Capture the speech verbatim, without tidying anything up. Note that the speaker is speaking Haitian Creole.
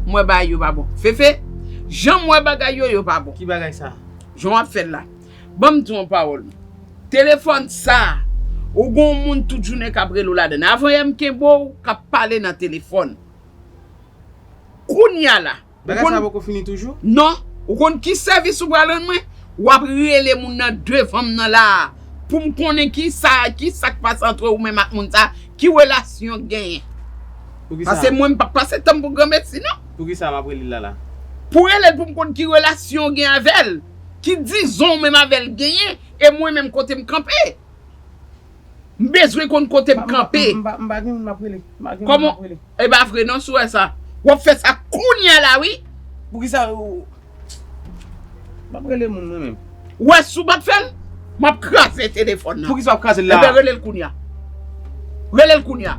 M wè bagay yo pa bon. Fefe, jan m wè bagay yo, yo pa bon. Ki bagay sa? Jan w ap fè l la. Ban m di w yon pawòl. Telefòn sa, ou gon moun tout jounen k ap rele w ladann. Avan yè m kenbe w, k ap pale nan telefòn. Kounye a la. Bagay sa poko fini toujou? Non. Ou konn ki sèvis ou pral rann mwen? W ap rele moun nan devan m nan la a. Pou m konnen ki sa, ki sa k pase antre ou menm ak moun sa, ki relasyon genyen. Paske mwen m p ap pase tan m pou granmesi non. Poukisa m ap rele l la la? Pou rele l pou m konn ki relasyon w gen avè l, ki dizon ou menm avè l genyen, e mwen menm kote m kanpe. M bezwen konn kote m kanpe. M pa gen moun m ap rele. M pa gen moun m ap rele. E pa vre non, si w wè sa. W ap fè sa kounye a la wi. Poukisa ou. M ap rele moun mwen menm. W wè si w pa t fè l, m ap kraze telefòn nan. Poukisa w ap kraze l la? Ebyen rele l kounye a. Rele l kounye a.